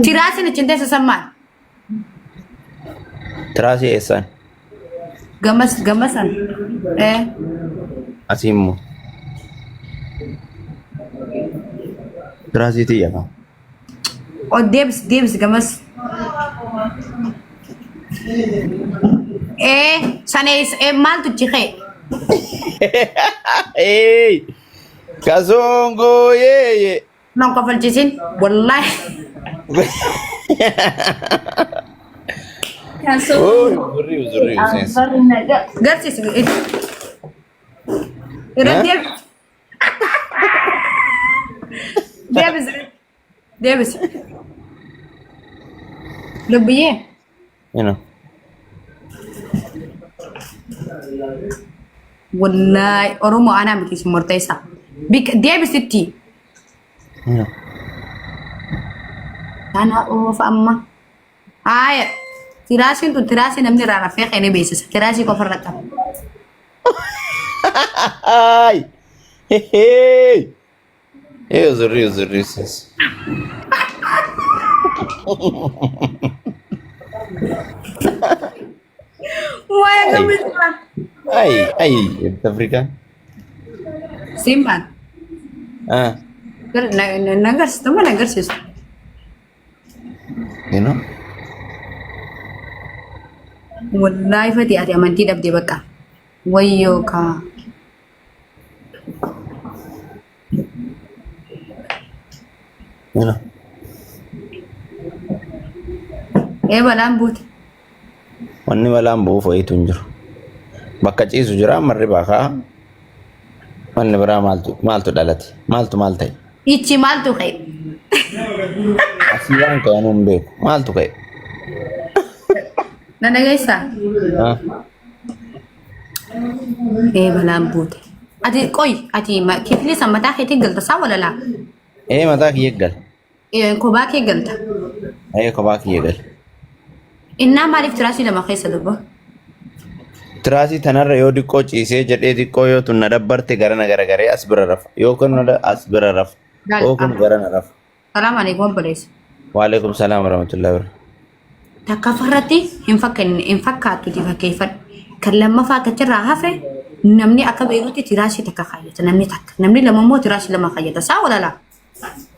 Tiraasiin achi hin teessu san maal? Tiraasii eessaan? Gamas gamasan. Eh. Asii immoo. Tiraasii tiyya kaa. Ol deebisi deebisi gamas. Eh sana eessa eh, maaltu ichi ka'e? Hey! Kasongo yeye. Nan kofalchiisin wallaahi. Oh, uzuri uzuri seensa. Garsiisi. Irra Eh? deebisi. Deebisi. Deebisi. Lubbiyyee. You know. Wallaahi Oromoo anaa miti isin murteessaa. Bik deebisitti. You know. Kana oofa amma. Haaya. Tiraasiin tun tiraasii namni irraa rafee keenee beeksisa. Tiraasii qofa irra qaba. Ay! Hey! Hey! Hey, uzuri uzuri seensa. Waa'ee Ay! gammachuu. Ay! Ay! Afrikaan. Simbaan. Ah, Na agarsiistu ma na agarsiistu. you know. Wallaahi fati ati amantii dhabde bakka. Wayyoo kaa. You know. Ee balaan buute. Wanni balaan bu'uuf wayiitu hin jiru. Bakka ciisu jira marri baakaa. Wanni biraa maaltu maaltu dhalate? Maaltu maal ta'e? Ichi maaltu ka'e? Asii waan ka'e anuu hin beeku. Maaltu ka'e? Na dhageessaa? Ah, Ee balaan buute. Ati qoy ati kiflii san mataa keetiin galta saa walalaa? Ee mataa kiyya gala. Ee kophaa kee galta. Ee kophaa kiyya gala. Innaa maaliif tiraasii lama keessa dubba? Tiraasii tanarra yoo diqqoo ciisee jedhee diqqoo yoo tun na dabbarte gara na garagaree as bira rafa. Yoo kun na as bira rafa. Yoo kun gara na rafa. Salaam alaikum obboleessa. Waalaikum salaam warahmatullahi wabarakatuh. Takkaffaa hin fakkanne hin fakkaattuti fakkeeffadhu. Kan lammaffaa akkachirraa hafe namni akka beekutti tiraasii takka kaayyata namni takka. Namni lama immoo tiraasii lama kaayyata. Saa walalaa.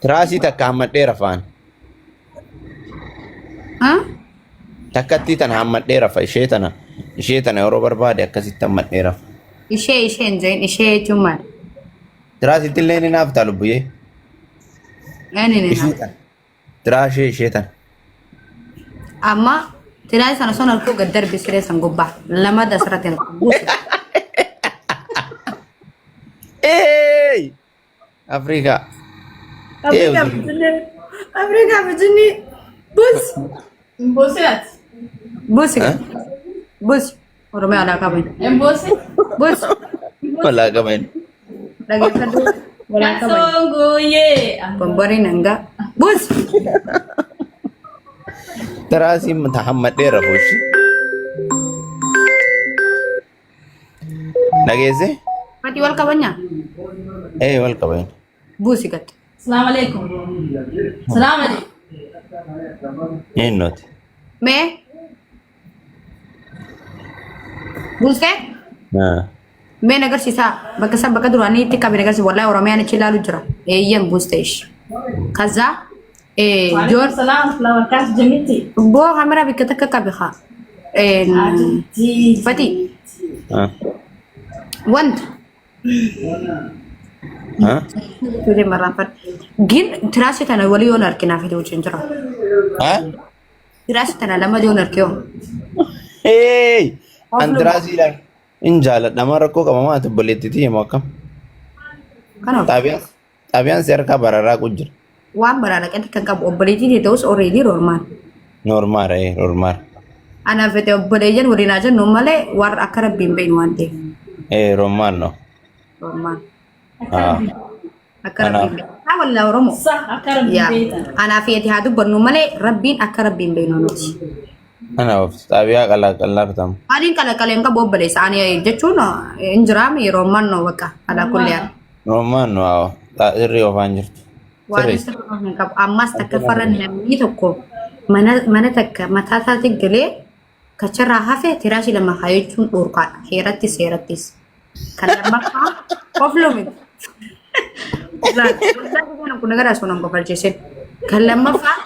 Tiraasii takka hammadhee rafaan. Takkattii tana hammadhee rafa ishee tana ishee tana yeroo barbaade akkasitti hammadhee rafa. Ishee ishee hin jedhin ishee jechuun maali? Tiraasitti illee ni naaftaa lubbuyee. Eenyu ni Ishee tana. Tiraashee ishee tana. Amma tiraasii sana son harkuu gad darbi siree san gubbaa lama dasirratti hin buusu. Eey! Afrikaa. Ee, Afrikaa Finfinnee. Afrikaa Finfinnee. Bus. Hin ati. Busi. Eh? Busi. Oromiyaa alaa qaban. Hin boosin. Busi. Walaa qaban. Dhageeffadhu. Walaa qaban. Kasongoyee. Bomboriin hangaa. Busi. Tiraasii hammadhee rafuushi. Dhageesse? Ati wal qabanyaa? Ee wal qaban. Buusi gad. Salaam alaikum. Salaam alaikum. Eenyuti? Mee? Buustee? Mee na agarsiisaa bakka san bakka duraanii itti qabe na agarsiisa wallahi Oromiyaan achi ilaalu jira. Eeyyan buustee ishi. Kazaa Waalaikum salaam wa rahmatullahi wa barakatuh. Jamitti. boo kameraa bakka takka qabe haa. Fati wanta Tuulee marraanfadha. Gin tiraasii tana walii yoon arginaa fide wajjin jira. Tiraasii tana lama yoon argee hoo. Hey! An tiraasiidhaan hin jaaladha. Maa rakkoo qaba maa obboleettiitii himu akkam? Kanaaf Xaabiyaan xaabiyaan si harkaa bararaaqu jira. waan baraaraqatti kan qabu obboleettii ta'e ta'us already normal. Normaara ee normaara. Ana fete obboleeyyan waliin haa jennu malee warra akka rabbiin beeknu waan ta'eef. Ee normaal no. Normaal. Haa. Akka rabbiin beeknu. Haa wallaa Oromoo. Sa akka rabbiin Yaa. beektan. Anaa fi ati haa dubbannu malee rabbiin akka rabbiin beeknu nuti. Kanaaf xaabiyaa qalaa bitamu. Ani qalaqalee hin qabu obboleessa. Ani jechuun hin jiraame yeroo mannoo bakka alaa kullee. Normaal no haa sirrii ofaan jirtu. Waan Sirrii. sirrii hin qabu. Ammas takka farra namni tokko mana takka mataa isaatiin galee kacharraa hafe tiraashii lama kaayachuun dhorkaadha. Heerattis seerattis. Kan lammaffaa of lume. Kun gara sun hin kofalchiisin. Kan lammaffaa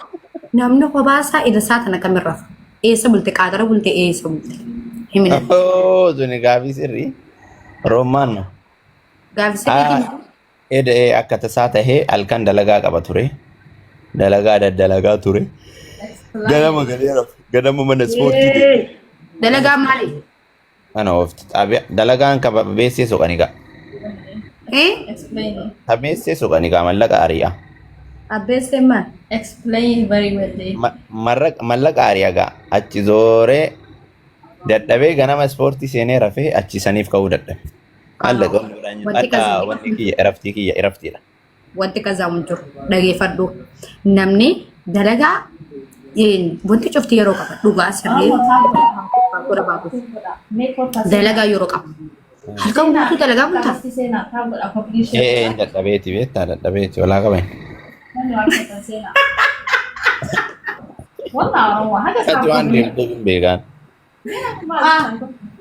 namni kophaa ija isaa tana kamirra rafa? Eessa bulte? Qaatara bulte? Eessa bulte? Himina. Oh, suni gaafii sirrii. Roommaan no. Gaafii sirriitiin Eda'ee akka tasaa tahee halkan dalagaa qaba ture. Dalagaa daddalagaa ture. Ganama galee rafe. Ganama mana ispoortii deeme. Dalagaa maali? Mana oofti. Xaabiyaa dalagaan qaba beessee soqani gaa. Eh? Explain. Beessee soqani gaa mallaqa ari'a. Abbeessee maal? Explain very well. Dave. Mallaqa ari'a gaa. Achi zooree dadhabee ganama ispoortii seenee rafee achi saniif ka'uu dadhabe. Alla wanni biraan jiru. Wanti Adda kasaamu wanni kiyya iraftii kiyya iraftiidha. Wanti kasaamu jiru dhageeffadhu. Namni dalagaa wanti cufti yeroo qaba. Dhugaa sirrii godha baatuuf. Dalagaa yeroo qaba. Halkan guutuu dalagaa bultaa? Ee hin dadhabeeti beektaa dadhabeeti walaa qaban. Ati waan deemtuuf hin beekaan.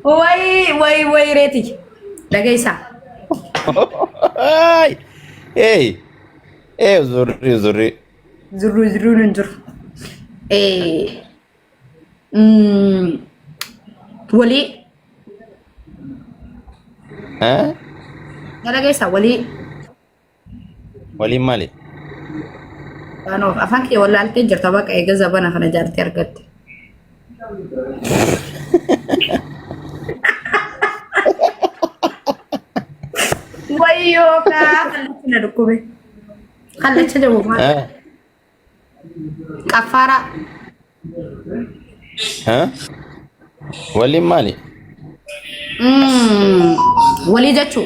Way way way reeti. Dhageessaa. Ay! Hey! Hey, zurri zurri. Zurruu zurruun hin jiru. Walii Eh? Dhageessaa walii. Waliin maali? Waanoof afaan kee wallaaltee jirta baqa eega zabana kana jaartee argatte. Wayyoo kaa kallacha na dhukkube. Kallacha jedhu maal? Eh? Qaffaaraa. Eh? Waliin maali? Walii jechuu.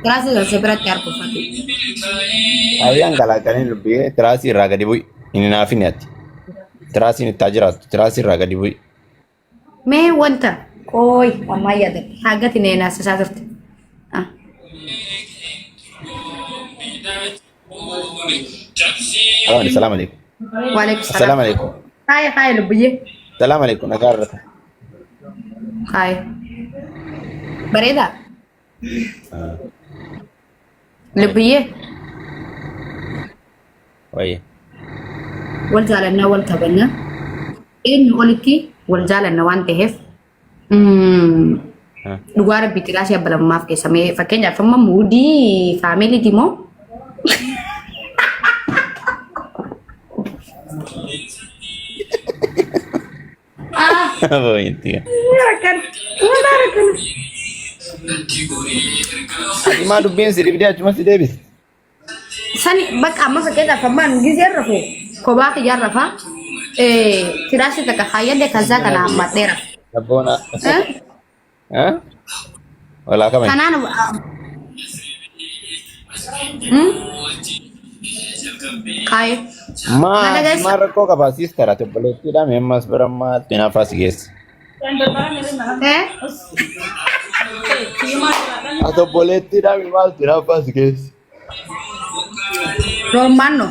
Tiraasii sana biratti harkifatu. Ayyaan galaaqanii lubbiyee tiraasii irraa gadi bu'i. Hin hinaafin ati. Tiraasiin itti haa jiraattu. Tiraasii irraa gadi bu'i. Mee wanta qooyi ammaa yaadadhe hagati nee naasisaa turte. Ah. Salaam alaikum. Waalaikum Assalamu salaam. alaikum. Haaya haaya lubbiyyee. Salaam alaikum. Nagaa irra. Haaya. Bareedaa. Lubbiyyee. Wayye. Wal jaalannaa wal kabannaa. Eenyu olitti wal jaalanna waan ta'eef dhugaa rabbii xiraasii abba lammaaf keessa mee fakkeenyaaf amma muudii faamiliiti moo Booyinti. Ati maa dubbiin si dhibdee achuma si deebisi? Sani bakka amma fakkeenyaaf ammaan gizee rafu kophaa kiyyaan rafaa tiraasii takka kaayyadhe kazaa kana hammadhee rafa. Abboona. Eh? Walaa kamani. Kanaan kaaye. Maa Mana keessa. maa rakkoo qabaa siistara ati obboleettiidha mee ammas bira maaltu hinaaffaa si geesse? Eh? Ati obboleettiidha mee maaltu hinaaffaa si geesse? Roommaanno.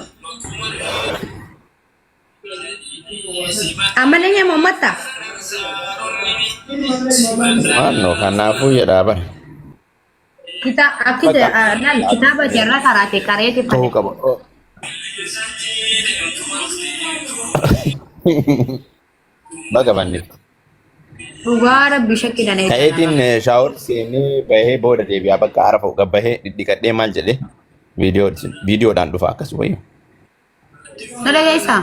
Ammallee nyaama uummatta. Maannoo kanaafuu jedhaa bara. Akki laal kitaaba jarraa karaate kareeti Ta'uu fane. qaba. Baga bannifte. Dhugaa rabbi shakkiidhaan Ka'eetiin shaawor seenee bahee booda deebi'aa bakka arafa gabbahee dhidhiqadhee maal jedhee viidiyoodhaan dhufa akkas wayyu. Na dhageessaa?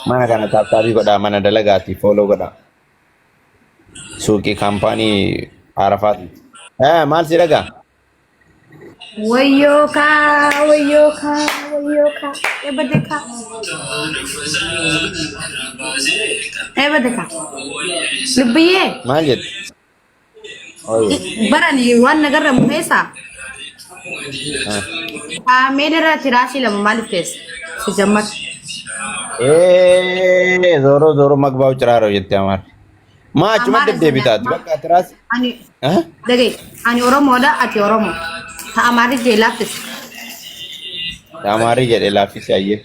Mana kana taaptaabii godhaa mana dalagaati fooloo godhaa. Suuqii kaampaanii Arafaati. Maal si dhagaa? Wayyoo kaa, wayyoo kaa, wayyoo kaa. Eebade kaa. Eebade kaa. Lubbiyyee. Maal jette? Oye. Barani waan nagarramu keessaa Qaameen irra tiraashii lama maaliif keessa? Si jammatu. Zooroo zooroo magbaa ciraaroo jette Amaarri. Maa achuma Amaara deddeebitaati sana bakka tiraas. ani dhagaye ani Oromoodha ati Oromo. Ta Amaarri jee laaffisi. Amaarri jedhe laaffisi ayyee.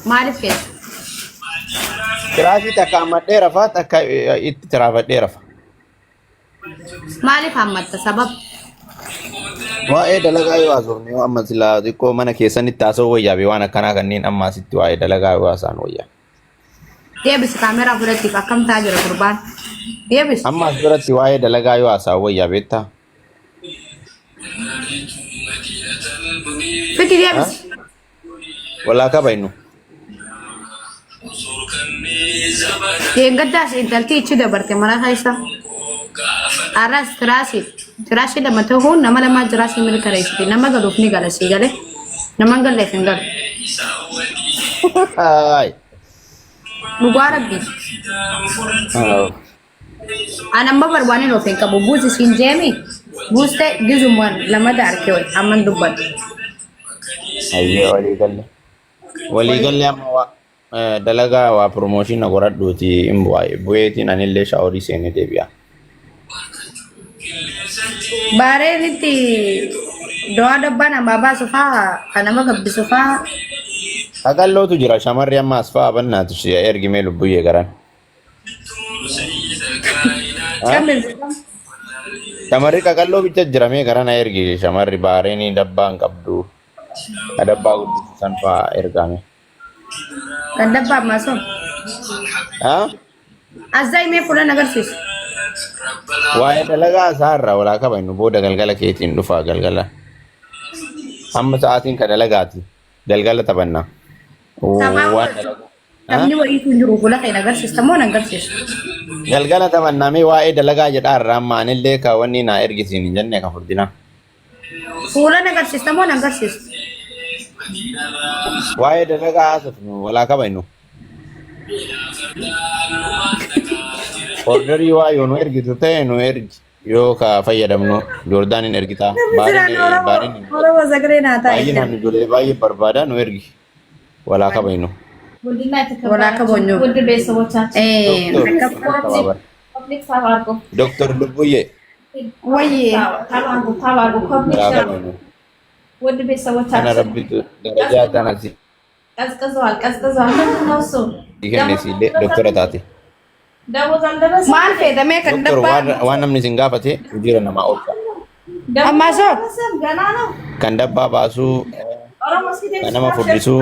Maaliif keessa? Tiraasii takka hammadhee rafa takka itti tiraafadhee rafa. Maaliif hammatta sabab? Waa'ee dalagaa yoo haasofne yoo amma silaa xiqqoo mana keessanitti haasa'uu wayyaa be waan akkanaa kanneen amma asitti waa'ee dalagaa yoo haasa'an wayyaa. Deebisi kaameraa fudhattiif akkam ta'aa jira gurbaan. Deebisi. Amma as biratti waa'ee dalagaa yoo haasa'an wayyaa beektaa? Fiti deebisi. Walaa kabaynu. Deeggaddaas intalti ichi dabarte mana keessa. Arras tiraasii tiraasii lama ta'uun nama lamaa jiraasii mirkaneessiti. Nama galuuf ni gala sii gale. Nama hin galleef hin galu. Haay. Dhugaa rabbii. An amma barbaanin of hin qabu. Buusi siin jeemi. Buuste gizumaan lamata arke wayi amman dubbadhu. Hayyee walii galle. Walii galle amma waa dalagaa waa promotion na godhadhuuti hin bu'aa. Bu'eetiin anillee shaaworii seenee deebi'a. Baareenitti do'aa dabbaa namaa baasu faa kan nama gabbisu faa Qaqallootu jira shamarri amma as fa'aa bannaatu si ergimee lubbuyyee garan. Shamarri qaqalloo bicha jira mee garana ergi shamarri baareenii dabbaa hin qabdu. Ka dabbaa guddisu san fa'aa ergaame. Kan dabbaa ammaa sun. Azzaa himee fuula agarsiisu. Waa'ee dalagaa isaarraa walaa qaba inni booda galgala keetiin dhufaa galgala. Amma sa'aatiin ka dalagaati. Galgala taphannaa. Taphaa Waan dalagaa. Namni wayiitu hin jiru fuula kee agarsiista moo hin agarsiisu? Galgala taphannaa mee waa'ee dalagaa jedhaa irraa amma anillee ka wanni naa ergisiin hin jenne ka furdinaa. Fuula agarsiista moo hin agarsiistu? Waa'ee dalagaa haasofnu walaa kabajnu. Orderii waa yoo nu ergitu ta'e nu ergi. Yoo ka fayyadamnu Joordaaniin ergitaa. Namni Baariin jiraan Oromoo baariin Oromoo sagalee naa taa'e. baay'inaan ijoollee baay'ee barbaada nu ergi. Walaa kabajnu. ውድና ወላ የተከበራችሁ ከቦኞ ውድ ቤተሰቦቻችን Doktor ተባበር ኮፕሊክ ታብ አድርጎ Doktor Lubbuyyee Wayyee. ታብ አድርጎ ታብ አድርጎ ኮፕሊክ walaa kabajnu. ውድ Kana ቤተሰቦቻችን rabbitu darajaa tana si ቀዝቅዘዋል፣ ቀዝቅዘዋል። ምንድን ነው እሱ? kenne siillee doktora taate. ደሞዝ አልደረሰም። Maal feetamee kan Doktor dabbaa waan namni isin gaafate hojiirra namaa oolcha. ደሞዝ Ammaa soo አልደረሰም፣ ገና ነው። Kan dabbaa baasuu, ኦሮሞ እስኪ kan nama furdisuu,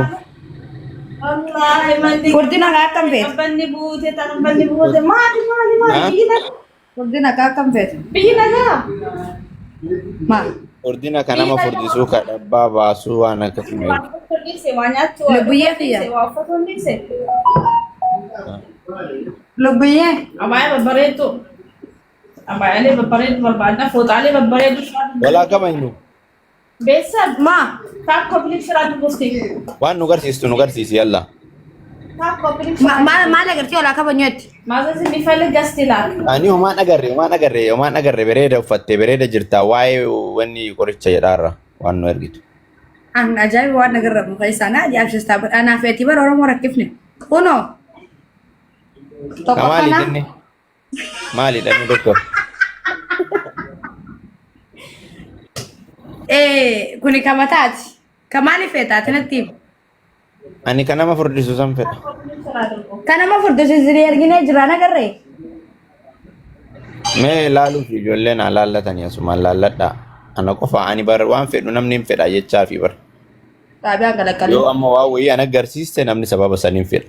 ወላሂ መንዲ furdina kaa akkam feete? ቀበኒ ቡቴ ተቀበኒ ቡቴ ማሊ ማሊ ማሊ ብይ ነገ Furdina kaa akkam feete? ብይ ነገ Maal? furdina kan nama furdisuu, kan dabbaa baasuu waan akkasii nu ergi. Lubbuyyee kiyya. Lubbuyyee. Abaayee babbareedduu. Abaayaalee babbareedduu barbaadna. Fooxaalee babbareedduu. Walaa kabajnu. Beeksisa Maa? taap koppiliif shiraa dubbifti. Waan nu garsiistu nu garsiisi yalla. Taap koppiliif Maal maal agartee olaa kabajneetti? ማዘዝ የሚፈልግ ገስት ይላል። Ani homaan agarre homaan agarre homaan agarre bareeda uffatte bareeda jirta waa'ee wanni qoricha jedhaarra waan nu ergitu. An ajaa'iba waan agarra muka isaa na ajaa'ibsiistaa anaaf ati bara Oromoo rakkifne. Kunoo tokko Ka maali kana jenne? Maalidha inni doktor? kuni ka mataati. Ka maaliif feeta ati natti himi. Ani kan nama furdisu san fedha. Ka nama furdisu isin erginee jira nagarree. Mee laaluuf ijoolleen haa laallatanii asumaan laalladhaa. Ana qofa ani bar waan fedhu namni hin fedha jechaafi bar. Xaabiyaan galaqqalee. Yoo amma waan wayii ana agarsiiste namni sababa saniin fedha.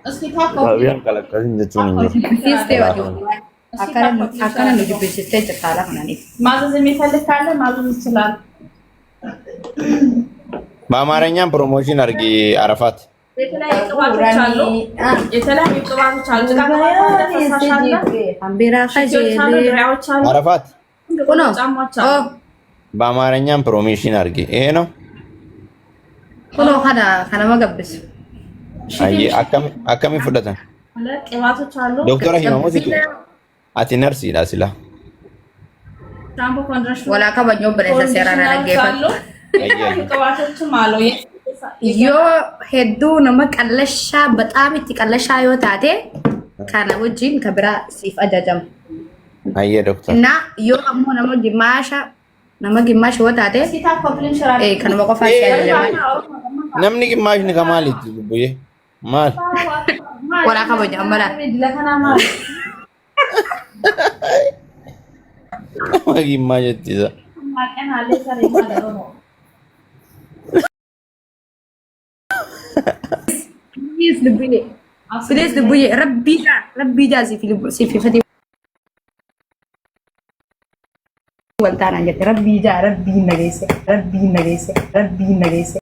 እስኪ ታፕ Xaabiyaan kalaqasin jechuun hin jiru. Jibbisiistee waati. Akkana akkana nu jibbisiistee jirta haala kananiif. ማዘዝ የሚፈልግ ካለ ማዘዝ ይችላል። በአማርኛም ፕሮሞሽን አድርጊ አረፋት። የተለያዩ ቅባቶች አሉ። የተለያዩ ቅባቶች አሉ። ጭቃ ቅባት አለ፣ ፈሳሽ አለ፣ Hambiraa ሽቶዎች አሉ፣ kajeelee. ድሪያዎች አሉ፣ አረፋት Kunoo. ጫማዎች አሉ። Oh. በአማርኛም ፕሮሞሽን አድርጊ። ይሄ ነው። Kunoo kana kana nama gabbisu. Ayyee akkami akkami fudhatan? አለ፣ ቅባቶች አሉ። Doktora himamuusitu ati narsiidha sila. ሻምፖ፣ ኮንዲሽነር Walaa kabajnoo bineensa seeraan ኮንዲሽነሮች አሉ። dhaggeeffatu. የተለያዩ ቅባቶችም አሉ። Yoo hedduu nama qallashaa baxaam itti qallashaa yoo taate kana wajjin ka biraa siif ajajama. Hayyee doktar. Na yoo ammoo nama gimmaasha nama gimmaasha yoo taate kanuma qofaa si ajajama. Namni gimmaashni ka maaliiti lubbuyyee? Maal? Walaa kabaja amma laata. Nama gimmaa jettisa. Please lubbuyyee. Please lubbuyyee rabbii jaa rabbii jaa siif siif fatee wal taanaan jette rabbii jaa rabbii nageesse rabbii nageesse rabbii nageesse.